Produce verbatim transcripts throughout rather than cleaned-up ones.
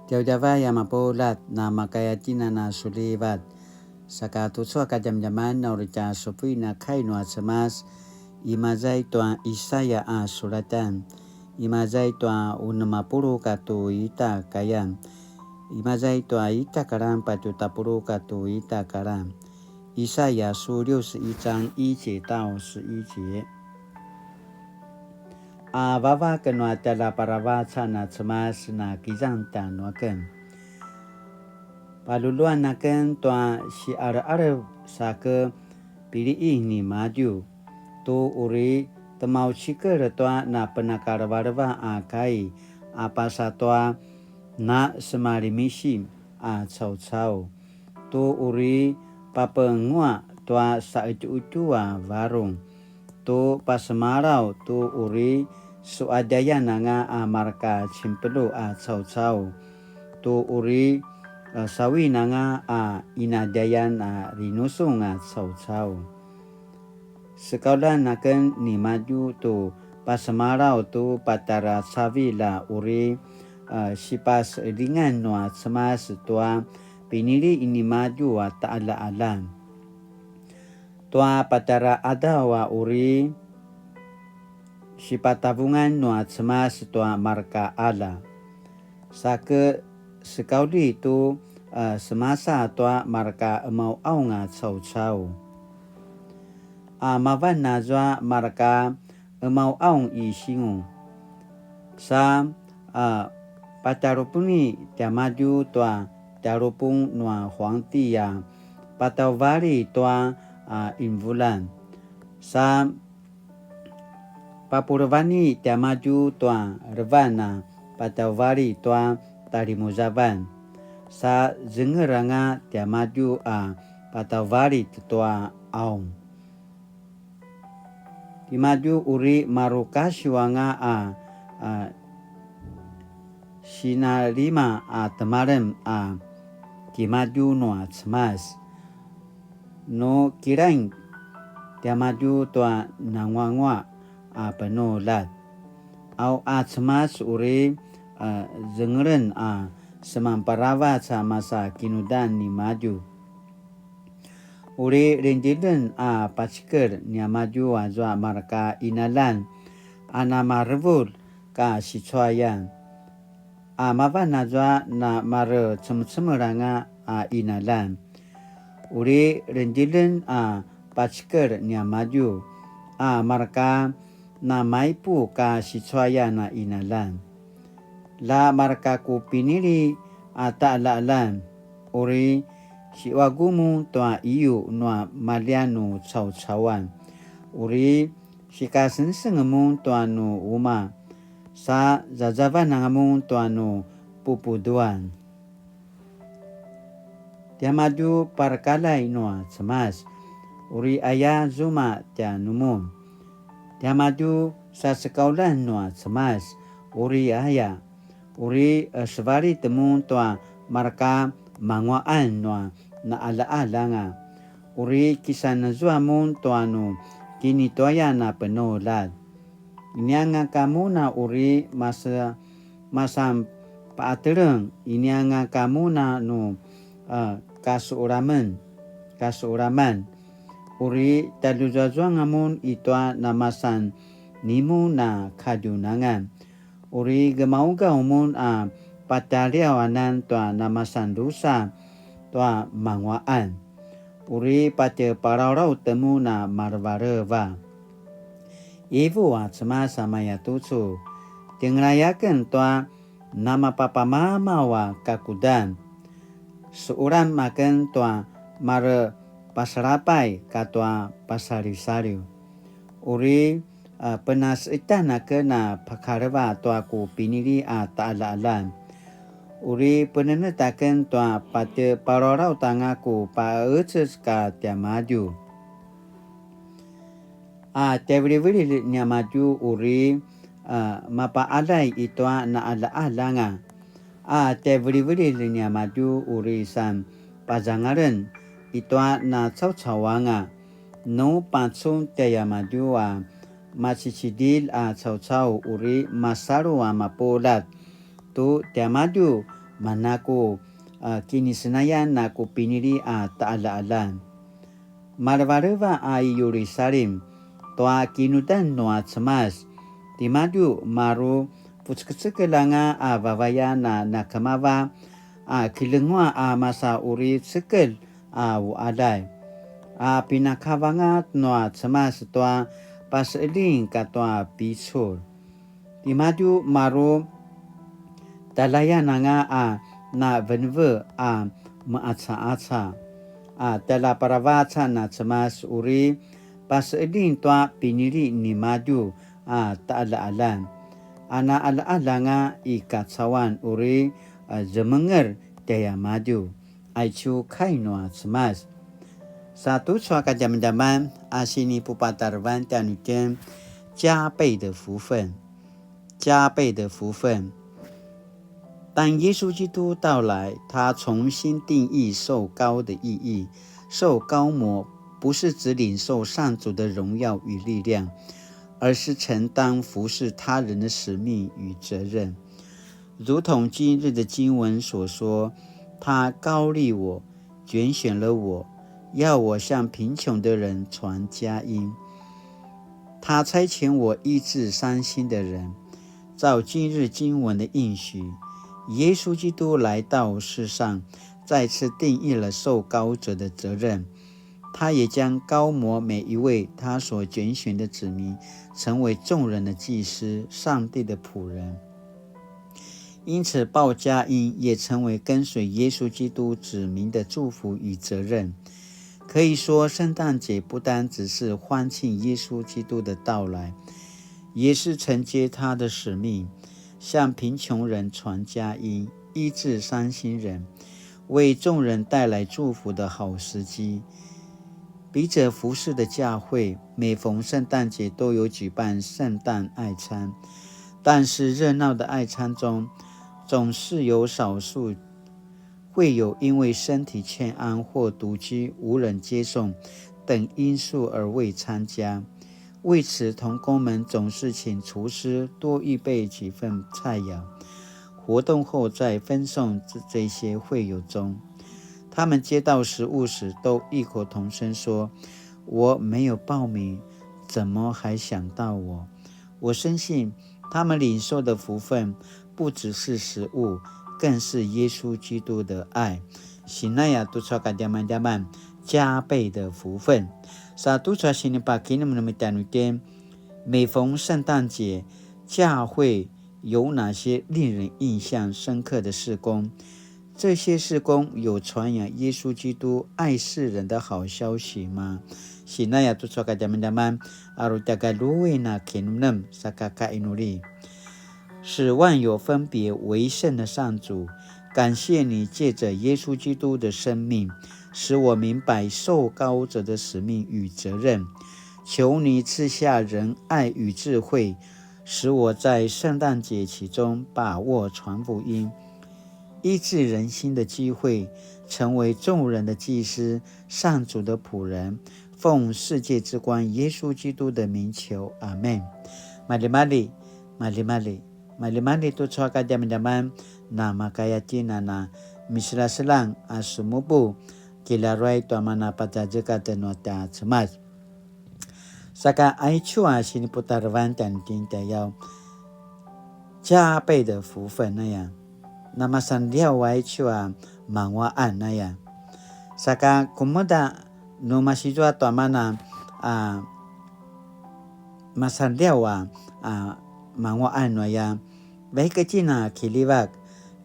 Djavadjavay a mapuljat, na makaya tjinana sulivat. Saka tucu a kadjamadjaman na uri tja supuin a kai nua Cemas, imaza i tua Isaya a sulatan, imaza i tua unem a puluq katua ita kayan, imaza i tua ita karan patje tapuluq katua ita karan. 以赛亚书六十一章一节到十一节。 A vavak nua tjaljaparavacan a Cemas na kizang tjanuaken. Paluluan aken tua si'are'arev sa ke pili'i nimadju, tu uri temaucikel tua na penakarevareva a kai a pasa tua na semalimsim a caucau, tu uri papenguaq tua sa'etju'etju a varung, tu pasemalaw tu uri su'adjayan anga a marka cimpelu a caucau, tu uri, e, sawin anga a inadjayan a rinusung a caucau. Sekaulan aken nimadju tu pasemalaw tu patjara cavilj a uri, e, sipaselingan nua Cemas tua pinili nimadju a ta'ala'alan. Tua patjara 'adaw a uri sipatavungan nua Cemas tua marka 'ala. Sa ke sekaulji tu, e, semasa tua marka 'emau'aung a caucau. A mavan azua marka 'emau'aung i singu. Sa, a, patjalupuni tiamadju tua tjalupung nua huangti a patjauvali tua, a, 'invulan. Sa papulevani tiamadju tua levan a patjauvali tua talimuzavan. Sa zenger anga tiamadju a patjauvali tua 'aung. Timadju uri maru kasiw anga a, a, sinalima a temalem a timadju nua Cemas. Nu kilaing tiamadju tua nanguanguaq a penuljat. Au a Cemas uri, a, zengelen a semanparavac a masa kinudan nimadju. Uri lindiden a pacikel niamadju azua marka 'inaljan a namarevulj ka sicuayan. A mavan azua namarecemecemel anga a 'inaljan. Uri lindiden a pacikel niamadju a marka namaipu ka sicuayan a 'inaljan. La marka ku pinili a ta'ala'alan, uri si'uagu mun tua iyu nua maljian nu caucauan, uri sikasengseng mun tua nu uma, sa zazavan anga mun tua nu pupuduan. Tiamadju parakaljay nua Cemas, uri aya zuma tjanumun. Tiamadju sasekauljan nua Cemas, uri aya, uri, e, sevalit mun tua marka mangua'an nua na'ala'al anga, uri kisanezua mun tua nu kinituayan a penuljat. Inianga ka mun a uri masa-, masan pa'ateleng, inianga ka mun a nu, a, kasu'ulamen, kasu'ulaman. Uri taljuzuazuanga mun i tua namasan nimun a kadjunangan. Uri gemaugaw mun a pataliaw anan tua namasan drusa tua mangua'an. Uri patje palawlaw temun a malevaleva. Ivu a Cemas a mayatucu, tjengelay aken tua namapapamamaw a kakudan. Su'ulam aken tua marepasalapay katua pasalisaliw. Uri, a, penase'itan aken a pakaleva tua ku pinili a ta'ala'alan. Uri penenet aken tua patje palawlaw tanga ku pa'ecez ka tiamadju. A tjaivilivililj niamadju uri, a, mapa'aljay i tua na'ala'al anga. A tjaivilivililj niamadju uri san pazangalen i tua nacaucau anga. Nu pacun tiamadju a macicidilj a caucau uri masalu a mapuljat tu tiamadju manaku a kinisenayan a ku pinili a ta'ala'alan. Malevaleva a i Yerusalim tua kinudan nua Cemas, timadju maru pucekecekel anga a vavayan a nakemava a kilenguaq a masa uri cekel a uqaljay, a pinakavangat nua Cemas tua paseqeljing katua picul. Timadju maru talayan anga a naveneve a meqacaqaca, a tjaljaparavacan a Cemas uri paseqeljing tua pinili nimadju a ta'ala'alan, a na'ala'al anga i kacauan uri a zemenger tjaiamadju. Aicu kai nua Cemas. Sa tucu a kadjamadjaman a sinipupatarevan tjanuitjen, 加倍的福分，加倍的福分。当耶稣基督到来，他重新定义受膏的意义。受膏抹不是只领受上主的荣耀与力量，而是承担服侍他人的使命与责任。如同今日的经文所说，他膏立我，拣选了我，要我向贫穷的人传佳音。他差遣我医治伤心的人。照今日经文的应许，耶稣基督来到世上，再次定义了受膏者的责任。他也将膏抹每一位他所拣选的子民，成为众人的祭司，上帝的仆人。因此，报佳音也成为跟随耶稣基督子民的祝福与责任。可以说，圣诞节不单只是欢庆耶稣基督的到来，也是承接他的使命，向贫穷人传佳音，医治伤心人，为众人带来祝福的好时机。笔者服侍的教会每逢圣诞节都有举办圣诞爱餐，但是热闹的爱餐中，总是有少数会友因为身体欠安或独居无人接送等因素而未参加。为此，同工们总是请厨师多预备几份菜肴，活动后再分送这，这些会友中。他们接到食物时都异口同声说：“我没有报名，怎么还想到我？”我深信他们领受的福分不只是食物，更是耶稣基督的爱。Sinaya tucu a kadjamadjaman, 加倍的福分。Sa tucu a sinipakinemnem tjanuitjen, 每逢圣诞节，教会有哪些令人印象深刻的事工？这些事工有传扬耶稣基督爱世人的好消息吗？Sinaya tucu a kadjamadjaman, aru tja kaluin a kinemnem, saka kainuli. 使万有分别为圣的上主，感谢你借着耶稣基督的生命，使我明白受膏者的使命与责任。求你赐下仁爱与智慧，使我在圣诞节期中把握传福音，医治人心的机会，成为众人的祭司，上主的仆人。奉世界之光耶稣基督的名求，阿们。Maljimalji, maljimalji, maljimalji tucu a kadjamadjaman, namakaya tjen a na miselaselang a semupu, kilaruay tua mana pazazekatj nua tja Cemas. Saka aicu a siniputarevan tjanuitjen tjayaw, 加倍的福分 aya. Namasanliaw aicu a manguaqan aya. Saka kemuda nu masizua tua mana a masanliaw a, a manguaqan aya. Vaik itjen a kiljivak,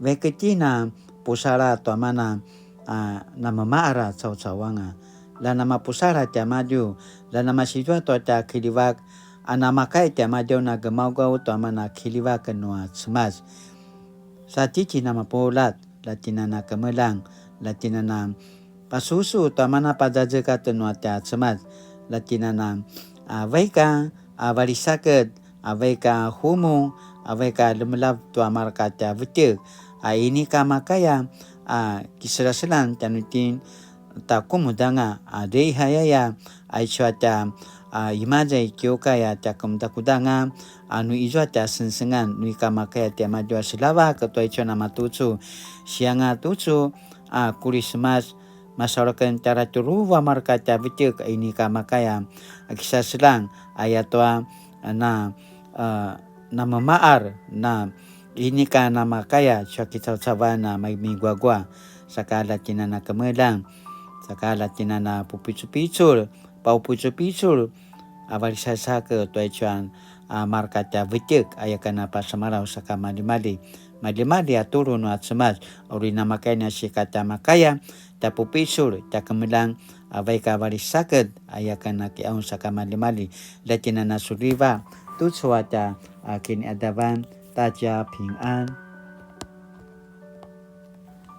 vaik itjen a pusala tua mana a namamaqar a caucau anga. La namapusala tiamadju, la namasizua tua tja kiljivak, a namakay tiamadju na gemaugaw tua mana kiljivak nua Cemas. Sa tjitjen a mapuljat, la tjen a na kemeljang, la tjen a na pasusu tua mana pazazekatj nua tja Cemas, la tjen a na, a, vaik a, a, valisaked, a, vaik a humung, a, vaik a lemelav tua mareka tja vetjek, a, inika makaya, a, kiselaselan tjanuitjen, ta kumudanga a deihayaya, aicu a tja a imaza i kiukay a tja kemudakudanga, a nu izua tja sengsengan nu ika makaya tiamadju a selavak tua icu a namatucu, sianga tucu a Kurismas, masauraken tjara tjuruvu a marka tja vetjek inika makaya a kisaselang, ayatua na a namema'ar na inika namakaya sa kicaucavan a miguagua, saka la tjinana kemeljang, saka la tjinana pupicupicul, paupicupicul, a valisasake tua icuan a marka tja vetjek, ayaken a pasemalaw saka malimali, malimali a tulu nua Cemas, uri namakaya na sika tja makaya, tja pupicul, tja kemeljang, a vaik a valisaked, ayaken a kiaun saka malimali, la tjinana suliva, tucu a tja a kiniadavan, ta tja pingan.